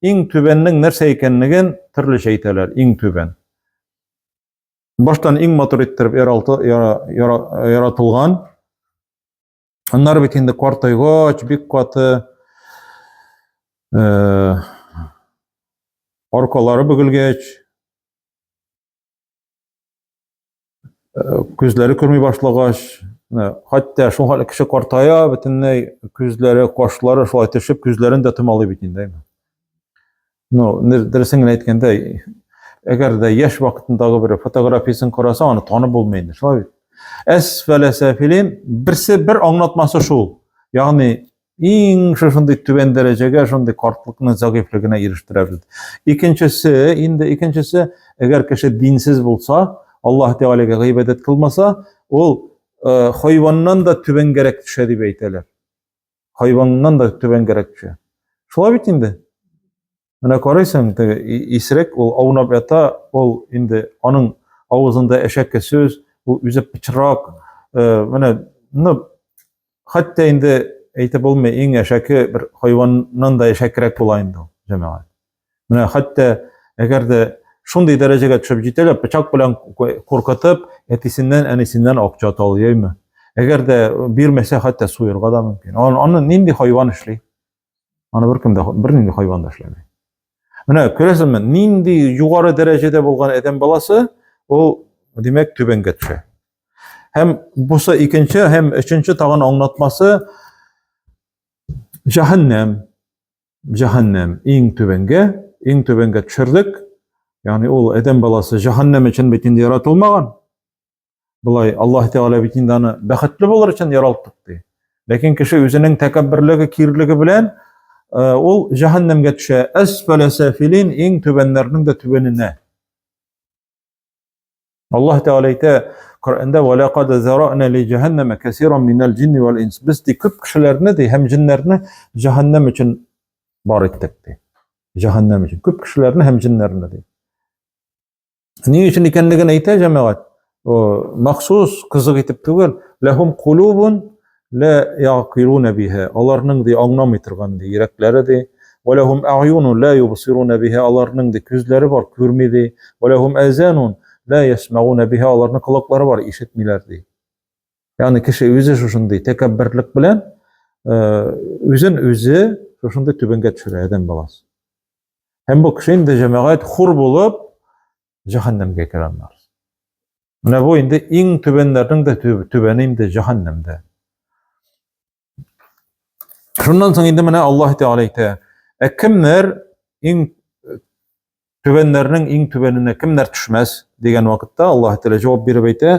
иң түбәннең нәрсә икәнлеген төрлечә әйтәләр, иң түбән. Баштан иң матур иттереп яратылган. Аннары бит инде картайгач, бик каты аркалары бөгелгәч, күзләре күрми башлагач, хәтта шул хәтле кеше картая, бөтенләй күзләре, кашлары шулай төшеп, күзләрен дә томалый бит инде. Ну, дөресен генә әйткәндә, әгәр дә яшь вакытындагы бер фотографиясен карасаң, аны танып булмый инде, шулай бит. Әсфәлә сәфилин берсе бер аңлатмасы шул. Ягъни иң шушындый түбән дәрәҗәгә, шундый картлыкның зәгыйфьлегенә ирештерәбез. Икенчесе, инде икенчесе, әгәр кеше динсез булса, Аллаһ Тәгаләгә гыйбадәт кылмаса, ул э, хайваннан да түбәнгәрәк төшә дип әйтәләр. Хайваннан да түбәнгәрәк төшә. Шулай бит инде. Менә карыйсың, теге исерек, ул аунап ята, ул инде аның авызында әшәке сүз, ул үзе пычрак. Э, менә, ну, хәтта инде әйтеп булмый, иң әшәке бер хайваннан да әшәкерәк була инде ул, җәмәгать. Менә хәтта әгәр дә шундый дәрәҗәгә төшеп җитәләр, пычак белән куркытып, әтисеннән, әнисеннән акча талый, әйме? Әгәр дә бирмәсә, хәтта суерга да мөмкин. Аны нинди хайван эшли? Аны беркем дә, бернинди хайван да эшләми. Менә күрәсезме, нинди югары дәрәҗәдә булган адәм баласы, ул димәк, түбәнгә төшә. Һәм бусы икенче, һәм өченче тагын аңлатмасы җәһәннәм. Җәһәннәм иң түбәнгә, иң түбәнгә төшердек. Ягъни ул адәм баласы җәһәннәм өчен бит инде яратылмаган. Болай Аллаһ Тәгалә бит инде аны бәхетле булыр өчен яралттык ди. Ләкин кеше үзенең тәкәбберлеге, кирлеге белән э, ул җәһәннәмгә төшә. Әсфәлә сафилин иң түбәннәрнең дә түбәненә. Аллаһ Тәгалә әйтә Коръәндә: "Ва лақад зарана ли җәһәннәмә кәсиран минәл җинни вал инс." Без ди күп кешеләрне ди һәм җиннәрне җәһәннәм өчен бар иттек ди. Җәһәннәм өчен күп кешеләрне һәм җиннәрне ди. Ни өчен икәнлеген әйтә җәмәгать. Махсус кызык итеп түгел, ләһум кулубун ла ягъкилуна биһа. Аларның ди аңламый торган ди йөрәкләре ди. Ва ләһум а'юнун ла юбсируна биһа. Аларның ди күзләре бар, күрми ди. Ва ләһум азанун ла ясмауна биһа. Аларның колаклары бар, ишетмиләр ди. Ягъни кеше үзе шушындый тәкәбберлек белән үзен үзе шушындый түбәнгә төшерә адәм баласы. Һәм бу кеше инде җәмәгать хур булып җәһәннәмгә керә аннары. Менә бу инде иң түбәннәрнең дә түбәне инде җәһәннәмдә. Шуннан соң инде менә Аллаһ Тәгалә әйтә, ә кемнәр иң түбәннәрнең иң түбәненә кемнәр төшмәс дигән вакытта Аллаһ Тәгалә җавап биреп әйтә.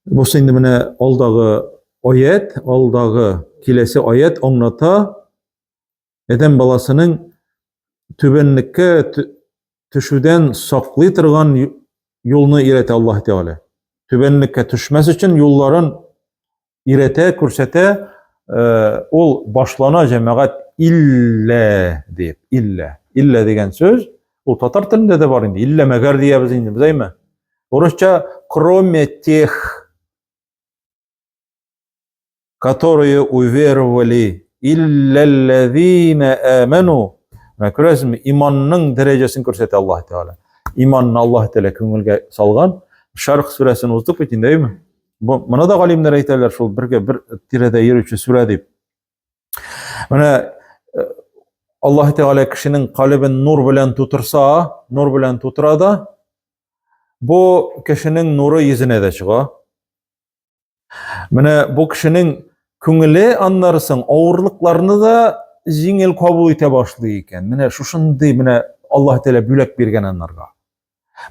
Бусы инде менә алдагы аят, алдагы киләсе аят аңлата, Адәм баласының түбәнлеккә төшүдән саклый торган юлны өйрәтә Аллаһ Тәгалә. Түбәнлеккә төшмәс өчен юлларын өйрәтә, күрсәтә. Э, ул башлана җәмәгать иллә дип, иллә. Иллә дигән сүз ул татар телендә дә бар инде. Иллә мәгәр диябез инде, без әйме? Урысча кроме тех которые уверовали, илләлләзина аману. Менә күрәсезме, иманның дәрәҗәсен күрсәтә Аллаһ Тәгалә. Иманны Аллаһ Тәгалә күңелгә салган. Шарх сүрәсен уздык бит инде, әйме? Бу моны да галимнәр әйтәләр, шул бергә бер тирәдә йөрүче сүрә дип. Менә э, Аллаһ Тәгалә кешенең калебен нур белән тутырса, нур белән тутыра да, бу кешенең нуры йөзенә дә чыга. Менә бу кешенең күңеле аннары соң авырлыкларны да җиңел кабул итә башлый икән. Менә шушындый менә Аллаһ Тәгалә бүләк биргән аннарга.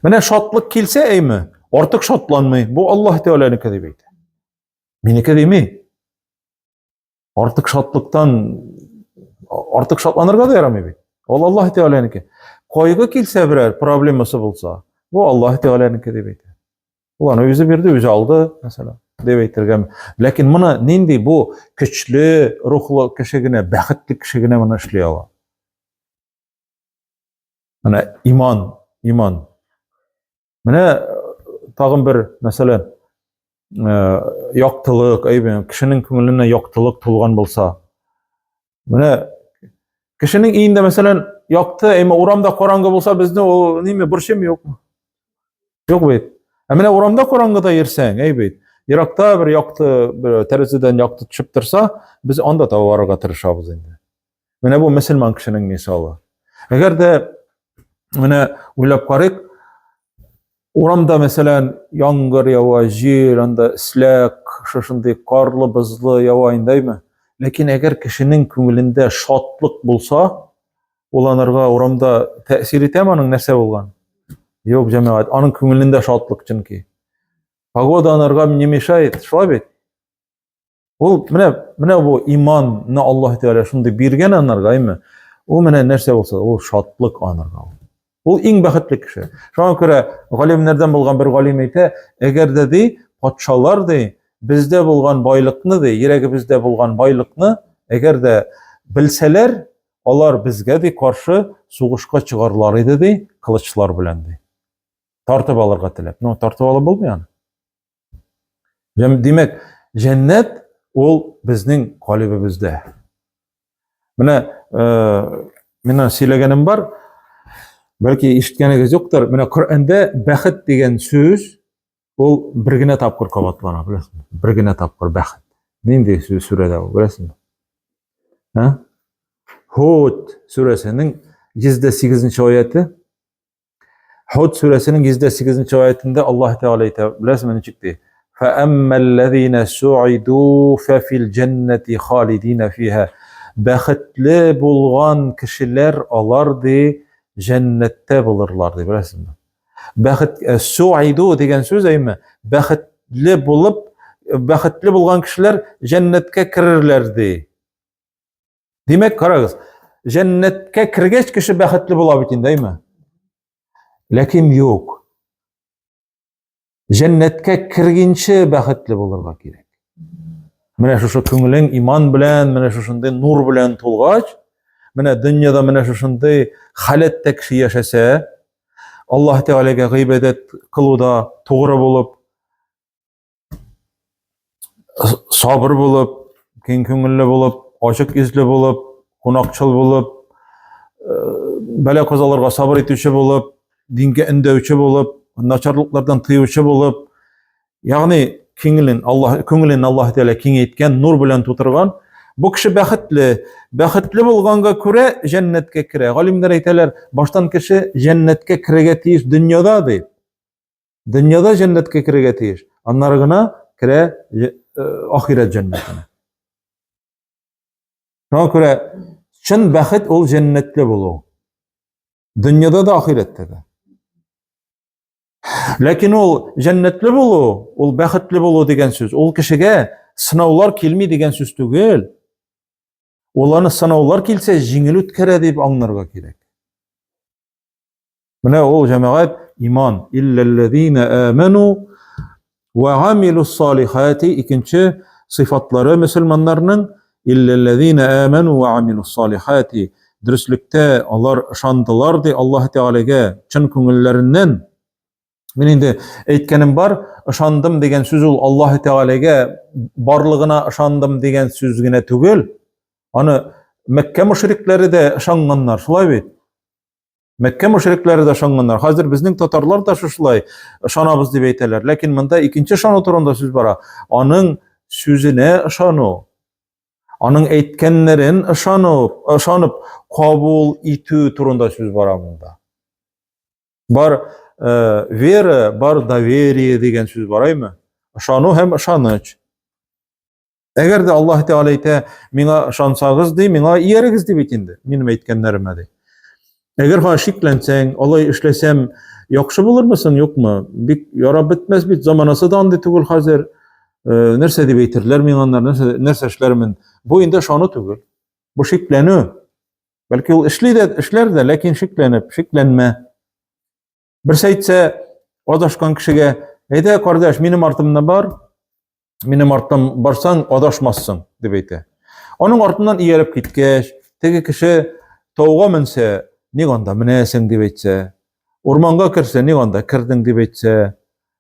Менә шатлык килсә, әйме, артык шатланмый. Бу Аллаһ Тәгаләнеке дип әйтә. Минеке дими. Артык шатлыктан артык шатланырга да ярамый бит. Ул Аллаһ Тәгаләнеке. Кайгы килсә берәр проблемасы булса, бу Аллаһ Тәгаләнеке дип әйтә. Ул аны үзе бирде, үзе алды, мәсәлән, дип әйтергә. Ләкин моны нинди бу көчле рухлы кеше генә, бәхетле кеше генә моны эшли ала. Менә иман, иман. Менә тагын бер мәсәлән, яктылык, әйбе, кешенең күңеленә яктылык тулган булса. Менә кешенең өендә мәсәлән, якты, әмма урамда караңгы булса, безне ул ниме борчымы юкмы? Юк бит. Ә менә урамда караңгыда йөрсәң, әй бит, еракта бер якты, бер тәрәзәдән якты төшеп торса, без анда таба барырга тырышабыз инде. Менә бу мөселман кешенең мисалы. Әгәр дә менә уйлап карыйк, урамда, мәсәлән, яңгыр ява, җил, анда эсләк, шушындый карлы, бозлы ява инде, әйме? Ләкин әгәр кешенең күңелендә шатлык булса, ул анарга урамда тәэсир итәме аның нәрсә булган? Юк, җәмәгать, аның күңелендә шатлык чөнки. Погода анарга не мешает, шулай бит? Ул менә менә бу иманны Аллаһ Тәгалә шундый биргән анарга, әйме? Ул менә нәрсә булса, ул шатлык анарга. Ул иң бәхетле кеше. Шуңа күрә галимнәрдән булган бер галим әйтә, әгәр дә ди, патшалар ди, бездә булган байлыкны ди, йөрәгебездә булган байлыкны, әгәр дә белсәләр, алар безгә ди каршы сугышка чыгарлар иде ди, кылычлар белән ди. Тартып алырга теләп. Ну, тартып алып булмый аны. Димәк, җәннәт ул безнең калибебездә. Менә э, менә сөйләгәнем бар. Бәлки ишеткәнегез юктыр. Менә Коръәндә бәхет дигән сүз ул бер генә тапкыр кабатлана, беләсезме? Бер генә тапкыр бәхет. Нинди сүз сүрәдә ул, беләсезме? Һа? Һуд сүрәсенең 108 нче аяты. Худ сүрәсенең 108 аятында Аллаһ Тәгалә әйтә, беләсезме ничек ди? Фәәммәлләзина суиду фәфил җәннәти халидина фиһа. Бәхетле булган кешеләр алар ди җәннәттә булырлар ди, беләсезме? Бәхет э, суиду дигән сүз әйме? Бәхетле булып, бәхетле булган кешеләр җәннәткә керерләр ди. Димәк, карагыз, җәннәткә кергәч кеше бәхетле була бит инде, әйме? Ләкин юк. Җәннәткә кергенче бәхетле булырга кирәк. Менә шушы күңелең иман белән, менә шушындый нур белән тулгач, менә дөньяда менә шушындый халәттә кеше яшәсә, Аллаһ Тәгаләгә гыйбадәт кылуда тугры булып, сабыр булып, киң күңелле булып, ачык йөзле булып, кунакчыл булып, э, бәла-казаларга сабыр итүче булып, дингә өндәүче булып, начарлыклардан тыючы булып, ягъни күңелен Аллаһ күңелен Аллаһ Тәгалә киңәйткән, нур белән тутырган, бу кеше бәхетле. Бәхетле булганга күрә җәннәткә керә. Галимнәр әйтәләр, баштан кеше җәннәткә керергә тиеш дөньяда дип. Дөньяда җәннәткә керергә тиеш. Аннары гына керә э, ахирәт җәннәтенә. Шуңа күрә чын бәхет ул җәннәтле булу. Дөньяда да, ахирәттә дә. Ләкин ул җәннәтле булу, ул бәхетле булу дигән сүз, ул кешегә сынаулар килми дигән сүз түгел. Ул аны сынаулар килсә җиңел үткәрә дип аңларга кирәк. Менә ул җәмәгать иман. Илләлләзина аману ва амилус салихати икенче сыйфатлары мөселманнарның илләлләзина аману ва амилус салихати дөреслектә алар ышандылар ди Аллаһ Тәгаләгә чын күңелләреннән. Мин инде әйткәнем бар, ышандым дигән сүз ул Аллаһ Тәгаләгә барлыгына ышандым дигән сүз генә түгел. Аны Мәккә мөшрикләре дә ышанганнар, шулай бит? Мәккә мөшрикләре дә ышанганнар. Хәзер безнең татарлар да шушылай ышанабыз дип әйтәләр. Ләкин монда икенче ышану турында сүз бара. Аның сүзенә ышану, аның әйткәннәрен ышану, ышанып кабул итү турында сүз бара монда. Бар э, вера, бар доверие дигән сүз бар, әйме? Ышану һәм ышаныч. Әгәр дә Аллаһ Тәгалә әйтә, миңа ышансагыз ди, миңа иярегез ди бит инде, минем әйткәннәремә ди. Әгәр ха шикләнсәң, алай эшләсәм, яхшы булырмы соң, юкмы? Бик ярап бетмәс бит, заманасы да андый түгел хәзер. Э, нәрсә дип әйтерләр миңа аннар, нәрсә, нәрсә эшләрмен? Бу инде ышану түгел. Бу шикләнү. Бәлки ул эшли дә, эшләр дә, ләкин шикләнеп, шикләнмә. Берсе әйтсә, адашкан кешегә, әйдә, кардәш, минем артымнан бар, минем арттан барсаң, адашмассың, дип әйтә. Аның артыннан ияреп киткәч, теге кеше тауга менсә, ник анда менәсең, дип әйтсә, урманга керсә, ник анда кердең, дип әйтсә,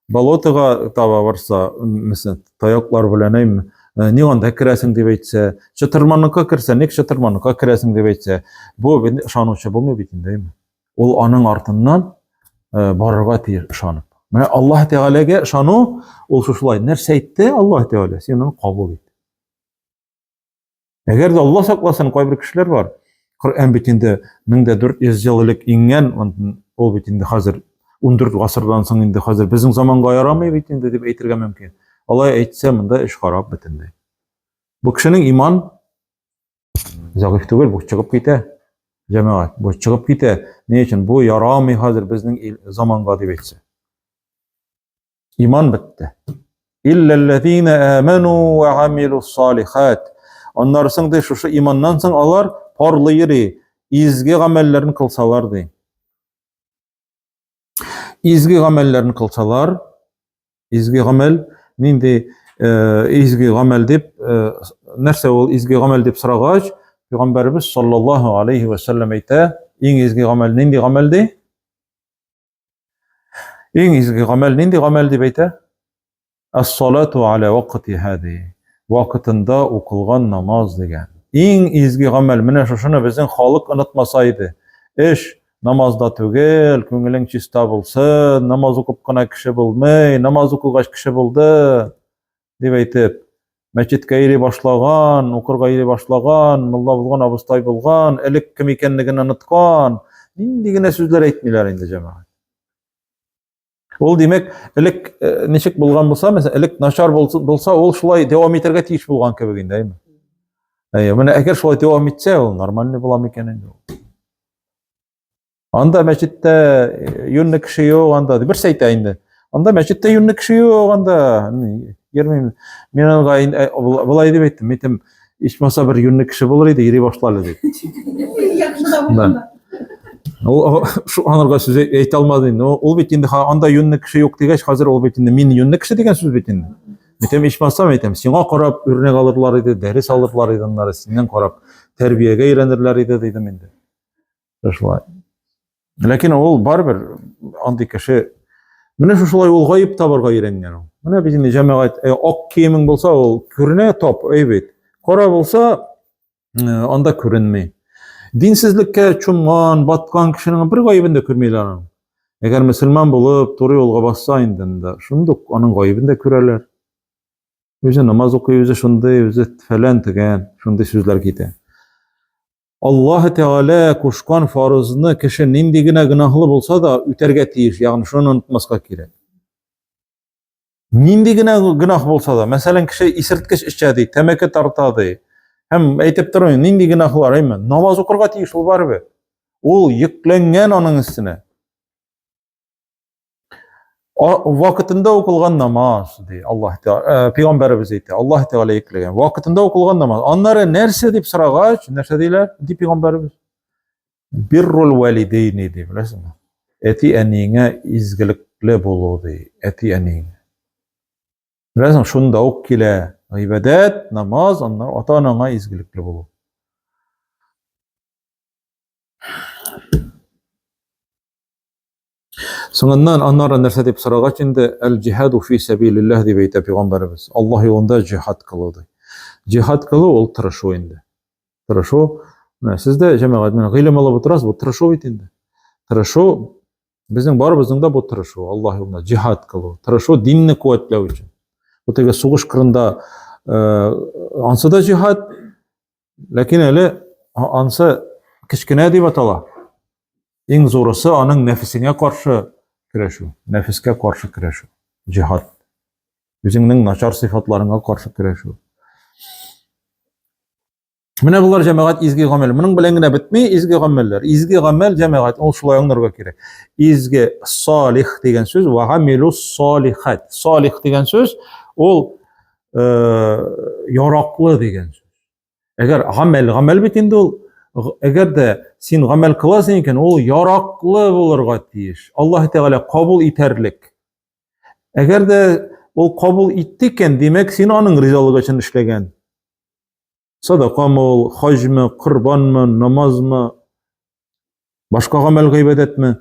болотога таба барса, мәсәлән, таяклар белән, әйме, э, ник анда керәсең, дип әйтсә, чытырманлыкка керсә, ник чытырманлыкка керәсең, дип әйтсә, бу ышанучы булмый бит инде, әйме. Ул аның артыннан э, барырга тиеш ышанып. Менә Аллаһ Тәгаләгә ышану ул шушылай. Нәрсә әйтте Аллаһ Тәгалә, син аны кабул ит. Әгәр дә Аллаһ сакласын, кайбер кешеләр бар. Коръән бит инде 1400 ел элек иңгән, ул бит инде хәзер 14 гасырдан соң инде хәзер безнең заманга ярамый бит инде дип әйтергә мөмкин. Алай әйтсә, монда эш харап бөтенләй. Бу кешенең иман Зәгыйф түгел, бу чыгып китә. Җәмәгать, бу чыгып китә. Ни өчен? Бу ярамый хәзер безнең заманга дип әйтсә. Иман бетте. Илләлләзина аману ва амилус салихат. Аннары соң ди, шушы иманнан соң алар парлы йөри, изге гамәлләрен кылсалар ди. Изге гамәлләрен кылсалар, изге гамәл нинди э, изге гамәл дип, э, нәрсә ул изге гамәл дип сорагач, Пәйгамбәребез саллаллаһу алейхи ва саллям әйтә, иң изге гамәл нинди гамәл ди? Иң изге гамәл нинди гамәл дип әйтә? Әс-салату аля вакытиһа ди. Вакытында укылган намаз дигән. Иң изге гамәл менә шушыны безнең халык онытмаса иде. Эш намазда түгел, күңелең чиста булсын, намаз укып кына кеше булмый, намаз укыгач кеше булды, дип әйтеп, мәчеткә йөри башлаган, укырга йөри башлаган, мулла булган, абыстай булган, элек кем икәнлеген оныткан. Нинди генә сүзләр әйтмиләр инде, җәмәгать. Ул димәк, элек э, ничек булган булса, мәсәлән, элек начар булса, ул шулай дәвам итәргә тиеш булган кебек инде, әйме? Әйе, менә әгәр шулай дәвам итсә, ул нормальный була микән инде ул? Анда мәчеттә э, юньле кеше юк, анда берсе әйтә инде. Анда мәчеттә юньле кеше юк, анда йөрмим. Мин аңа э, болай дип әйттем, әйтем, ичмаса бер юньле кеше булыр иде, йөри башлар әле дип. Яхшы Ул шу анарга сүз әйтә алмады инде. Ул бит инде анда юньле кеше юк дигәч, хәзер ул бит инде мин юньле кеше дигән сүз бит инде. Әйтәм, ичмасам әйтәм, сиңа карап үрнәк алырлар иде, дәрес алырлар иде аннары, синнән карап тәрбиягә өйрәнерләр иде дидем инде. Шулай. Ләкин ул барыбер андый кеше менә шушылай ул гаеп табарга өйрәнгән ул. Менә бит инде җәмәгать э, ак киемең булса, ул күренә тап, әй бит. Кара булса, э, анда күренми. Динсезлеккә чумган, баткан кешенең бер гаебен дә күрмиләр аның. Әгәр мөселман булып, туры юлга басса инде анда, шундук аның гаебен дә күрәләр. Үзе намаз укый, үзе шундый, үзе фәлән төгән, шундый сүзләр китә. Аллаһ Тәгалә кушкан фарызны кеше нинди генә гөнаһлы булса да үтәргә тиеш, ягъни шуны онытмаска кирәк. Нинди генә гөнаһ булса да, мәсәлән, кеше исерткеч эчә ди, тәмәке тарта ди. Һәм әйтеп тормыйм, нинди гөнаһлар, әйме? Намаз укырга тиеш ул барыбер. Ул йөкләнгән аның өстенә. Вакытында укылган намаз, ди Аллаһ Тәгалә, э, пәйгамбәребез әйтә, Аллаһ Тәгалә йөкләгән. Вакытында укылган намаз. Аннары нәрсә дип сорагач, нәрсә диләр? Ди пәйгамбәребез. Биррул валидейни ди, беләсеңме? Әти әниеңә изгелекле булу ди, әти әниеңә. Беләсең, шунда ук килә гыйбадәт, намаз, аннары ата-анаңа изгелекле булу. Соңыннан аннары нәрсә дип сорагач инде, әл-җиһаду фи сәбилилләһ дип әйтә пәйгамбәребез. Аллаһ юлында җиһад кылу ди. Җиһад кылу ул тырышу инде. Тырышу. Менә сез дә җәмәгать менә гыйлем алып утырасыз, бу тырышу бит инде. Тырышу безнең барыбызның да бу тырышу, Аллаһ юлында җиһад кылу, тырышу динне куәтләү өчен. Бу теге сугыш кырында э, ансы да җиһад, Ләкин әле ансы кечкенә дип атала. Иң зурысы аның нәфесеңә каршы көрәшү, нәфескә каршы көрәшү, җиһад. Үзеңнең начар сыйфатларыңа каршы көрәшү. Менә болар җәмәгать изге гамәл. Моның белән генә бетми изге гамәлләр. Изге гамәл җәмәгать, ул шулай аңларга кирәк. Изге салих дигән сүз ва гамилу салихат. Салих дигән сүз ул э, яраклы дигән сүз. Әгәр гамәл, гамәл бит инде ул, әгәр дә син гамәл кыласың икән, ул яраклы булырга тиеш. Аллаһ Тәгалә кабул итәрлек. Әгәр дә ул кабул итте икән, димәк, син аның ризалыгы өчен эшләгән. Садакамы ул, хаҗмы, корбанмы, намазмы, башка гамәл гыйбадәтме?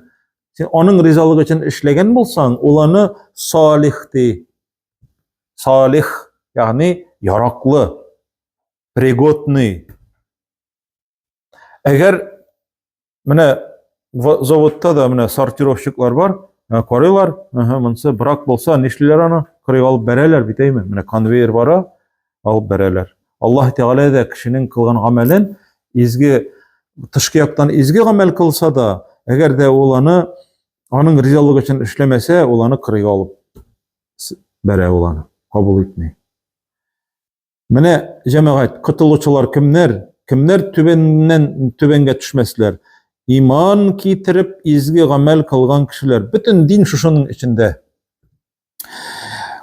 Син аның ризалыгы өчен эшләгән булсаң, ул аны салих ди. Салих, ягъни яраклы, пригодный. Әгәр Менә заводта да менә сортировщиклар бар, э, карыйлар, ага, монысы брак булса, нишлиләр аны? Кырыйга алып бәрәләр бит, әйме? Менә конвейер бара, алып бәрәләр. Аллаһ Тәгалә дә кешенең кылган гамәлен изге тышкы яктан изге гамәл кылса да, әгәр дә ул аны аның ризалыгы өчен эшләмәсә, ул аны кырыйга алып бәрә ул аны, кабул итми. Менә, җәмәгать, котылучылар кемнәр? Кемнәр түбәннән түбәнгә төшмәсләр? Иман китереп, изге гамәл кылган кешеләр. Бөтен дин шушының эчендә.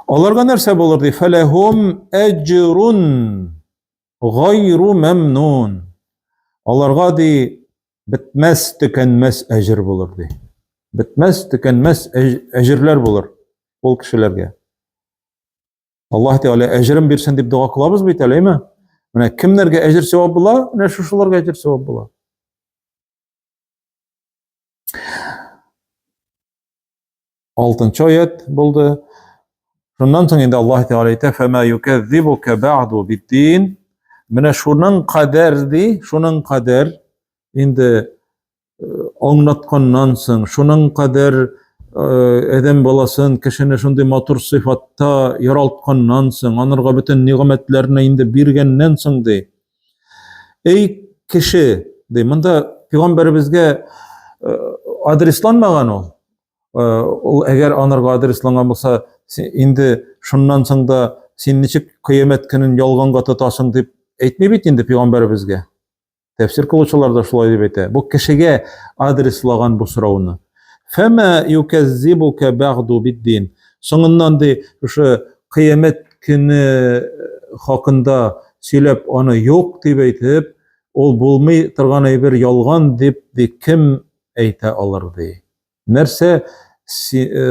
Аларга нәрсә булыр ди? Фәләһум әҗрун гайру мәмнун. Аларга ди бетмәс, төкәнмәс әҗер булыр ди. Бетмәс, төкәнмәс әҗерләр булыр ул кешеләргә. Аллаһ Тәгалә әҗерен бирсен дип дога кылабыз бит әле, әйме? Менә кемнәргә әҗер савап була? Менә шушыларга әҗер савап була. Алтынчы аят булды. Шуннан соң инде Аллаһ Тәгалә әйтә: "Фәмә юкәззибука бәгъду биддин". Менә шуның кадәр ди, шуның кадәр инде аңлатканнан соң, шуның кадәр адәм баласын, кешене шундый матур сыйфатта яралтканнан соң, анарга бөтен нигъмәтләрне инде биргәннән соң ди. Эй кеше, ди, монда пәйгамбәребезгә адресланмаган ул. Ул әгәр анарга адресланган булса, инде шуннан соң да син ничек кыямәт көнен ялганга тотасың дип әйтми бит инде пәйгамбәребезгә. Тәфсир кылучылар да шулай дип әйтә. Бу кешегә адреслаган бу сорауны. Фәмә юкәззибука бәгъду биддин. Соңыннан ди, шушы кыямәт көне хакында сөйләп, аны юк дип әйтеп, ул булмый торган әйбер ялган дип ди, кем әйтә алыр ди. Нәрсә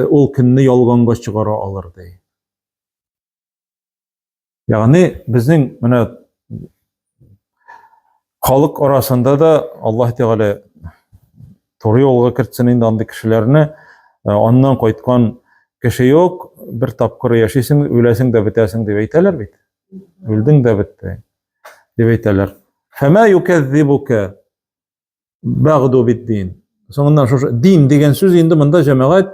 ул көнне ялганга чыгара алыр ди. Ягъни безнең менә халык арасында да Аллаһ Тәгалә туры юлга кертсен инде андый кешеләрне, аннан кайткан кеше юк, бер тапкыр яшисең, үләсең дә бетәсең дип әйтәләр бит. Үлдең дә бетте дип әйтәләр. Фәмә юкәззибука Бәгъду биддин. Соңыннан шушы дин дигән сүз инде монда җәмәгать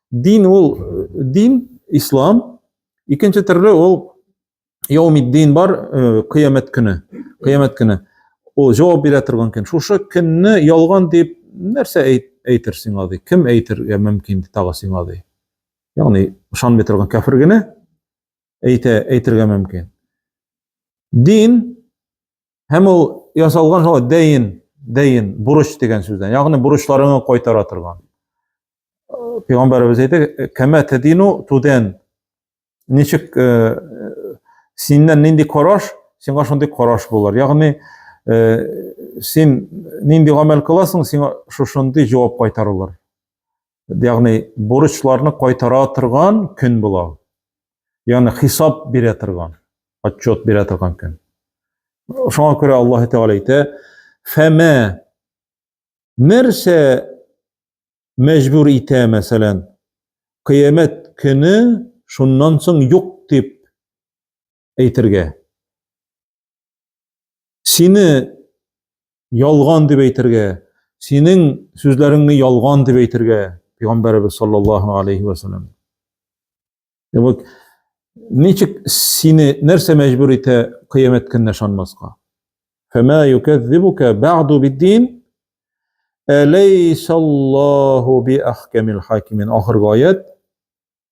дин ул дин ислам, икенче төрле ул яумиддин бар, кыямәт көне. Кыямәт көне. Ул җавап бирә торган көн. Шушы көнне ялган дип нәрсә әйтер сиңа ди? Кем әйтергә мөмкин тагы сиңа ди? Ягъни ышанмый торган кәфер генә әйтә әйтергә мөмкин. Дин Һәм ул ясалган шулай дәен, дәен, бурыч дигән сүздән. Ягъни бурычларыңны кайтара торган. Пәйгамбәребез әйтә, кәмә тәдину тудән. Ничек синнән нинди караш, сиңа шундый караш булыр. Ягъни син нинди гамәл кыласың, сиңа шушындый җавап кайтарылыр. Ягъни бурычларны кайтара торган көн була. Ягъни хисап бирә торган, отчет бирә торган көн. Шуңа күрә Аллаһ Тәгалә әйтә, "Фәмә нәрсә мәҗбүр итә, мәсәлән, кыямәт көне шуннан соң юк дип әйтергә. Сине ялган дип әйтергә, синең сүзләреңне ялган дип әйтергә, пәйгамбәребез саллаллаһу алейхи ва саллям. Димәк, ничек сине нәрсә мәҗбүр итә кыямәт көненә ышанмаска? Фәмә юкәззибука бәгъду биддин Әләйсаллаһу би ахкамил хакимин. Ахыргы аят,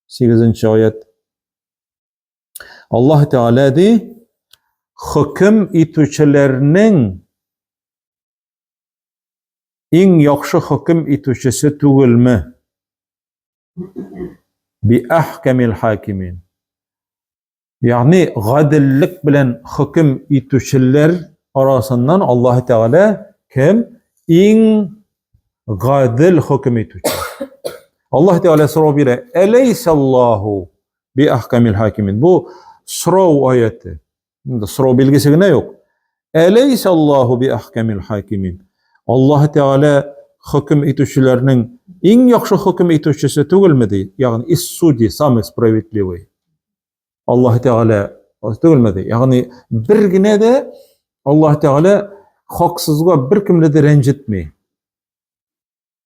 8 аят. Аллаһ Тәгалә ди, хөкем итүчеләрнең иң яхшы хөкем итүчесе түгелме? Би ахкамил хакимин. Ягъни гаделлек белән хөкем итүчеләр арасыннан Аллаһ Тәгалә кем иң гадел хөкем итүче? Аллаһ Тәгалә сорау бирә: "Әләйсаллаһу би ахкамил хакимин?" Бу сорау аяте. Инде сорау билгесе генә юк. Әләйсаллаһу би ахкамил хакимин? Аллаһ Тәгалә хөкем итүчеләрнең иң яхшы хөкем итүчесе түгелме ди? Ягъни из судьи самый справедливый. Аллаһ Тәгалә түгелме ди? Ягъни бер генә дә Аллаһ Тәгалә хаксызга беркемне дә рәнҗетми.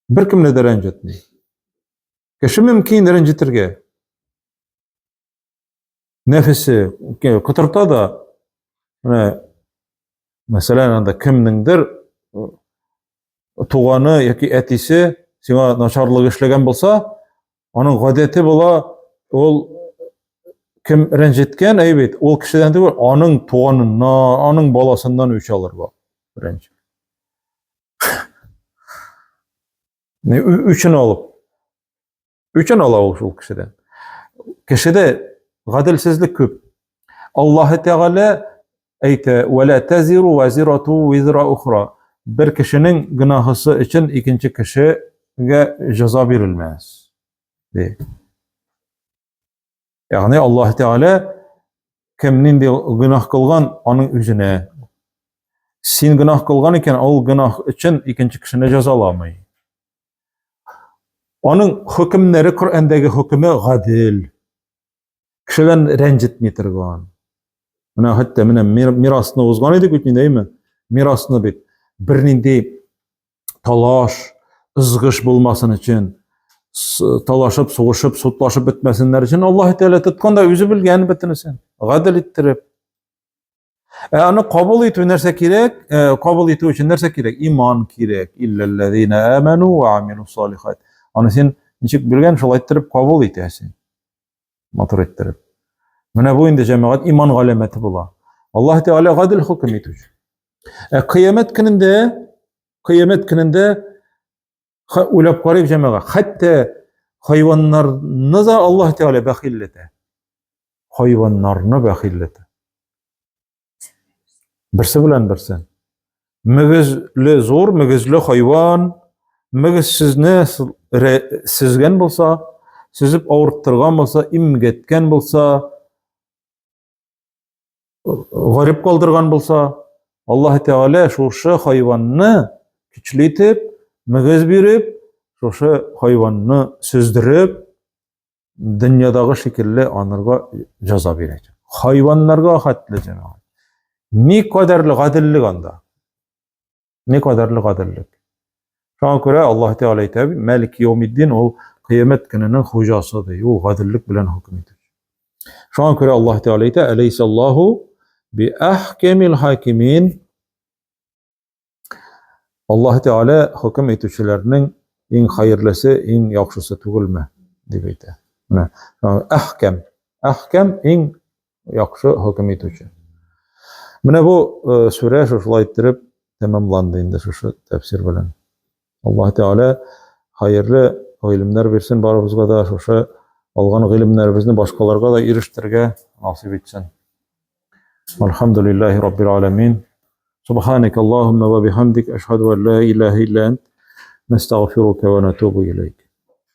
Беркемне дә рәнҗетми. Кеше мөмкин рәнҗетергә. Нәфесе котырта да, менә мәсәлән, анда кемнеңдер туганы яки әтисе сиңа начарлык эшләгән булса, Аның гадәте була, ул кем рәнҗеткән, әй бит, ул кешедән түгел, аның туганыннан, аның баласыннан үч алырга. Рәнҗ. Үчен алып. Үчен ала ул шул кешедән. Кешедә гаделсезлек күп. Аллаһы Тәгалә әйтә, "Вәлә тазиру вазирату визра ухра". Бер кешенең гөнаһысы өчен икенче кешегә җәза бирелмәс. Ди. Ягъни Аллаһ Тәгалә кем нинди гөнаһ кылган, аның үзенә. Син гөнаһ кылган икән, ул гөнаһ өчен икенче кешене җәзаламый. Аның хөкемнәре Коръәндәге хөкеме гадел. Кешеләрне рәнҗетми торган. Менә хәтта менә мирасны узган идек бит инде, әйме? Мирасны бит бернинди талаш, ызгыш булмасын өчен, талашып, сугышып, судлашып бетмәсеннәр өчен Аллаһ Тәгалә тоткан да үзе белгән бөтенесен. Гадел иттереп. Ә аны кабул итү нәрсә кирәк? Э, кабул итү өчен нәрсә кирәк? Иман кирәк. Илләлләзина аману ва амилу салихат. Аны син Ничек биргән, шулай иттереп кабул итәсең. Матур иттереп. Менә бу инде җәмәгать иман галәмәте була. Аллаһ Тәгалә гадел хөкем итүче. Ә кыямәт көнендә, кыямәт көнендә уйлап карыйк җәмәгать, хәтта хайваннарны да Аллаһ Тәгалә бәхилләтә. Хайваннарны бәхилләтә. Берсе белән берсе. Мөгезле зур, мөгезле хайван, мөгезсезне сезгән булса, сезеп авырттырган булса, имгәткән булса, гарип калдырган булса, Аллаһ Тәгалә шушы хайванны көчле итеп, мөгез биреп, шушы хайванны сөздереп, дөньядагы шикелле анырга җәза бирәчәк. Хайваннарга хәтле җәмәгать. Ни кадәрле гаделлек анда. Ни кадәрле гаделлек. Шуңа күрә Аллаһ Тәгалә әйтә, Мәлик яумиддин ул кыямәт көненең хуҗасы ди. Ул гаделлек белән хөкем итә. Шуңа күрә Аллаһ Тәгалә әйтә, Әләйсәллаһу би әхкәмил хакимин. Аллаһ Тәгалә хөкем итүчеләрнең иң хәерлесе, иң яхшысы түгелме, дип әйтә. Менә әхкәм, әхкәм иң яхшы хөкем итүче. Менә бу э, сүрә шушылай иттереп тәмамланды инде шушы тәфсир белән. Аллаһ Тәгалә хәерле гыйлемнәр бирсен барыбызга да, шушы алган гыйлемнәребезне башкаларга да ирештерергә насыйп итсен. Альхамдулиллахи раббил аламин. Субханак Аллаһумма ва бихамдик ашһаду ан ла илаһа илля ант настагъфирука ва натубу илейк.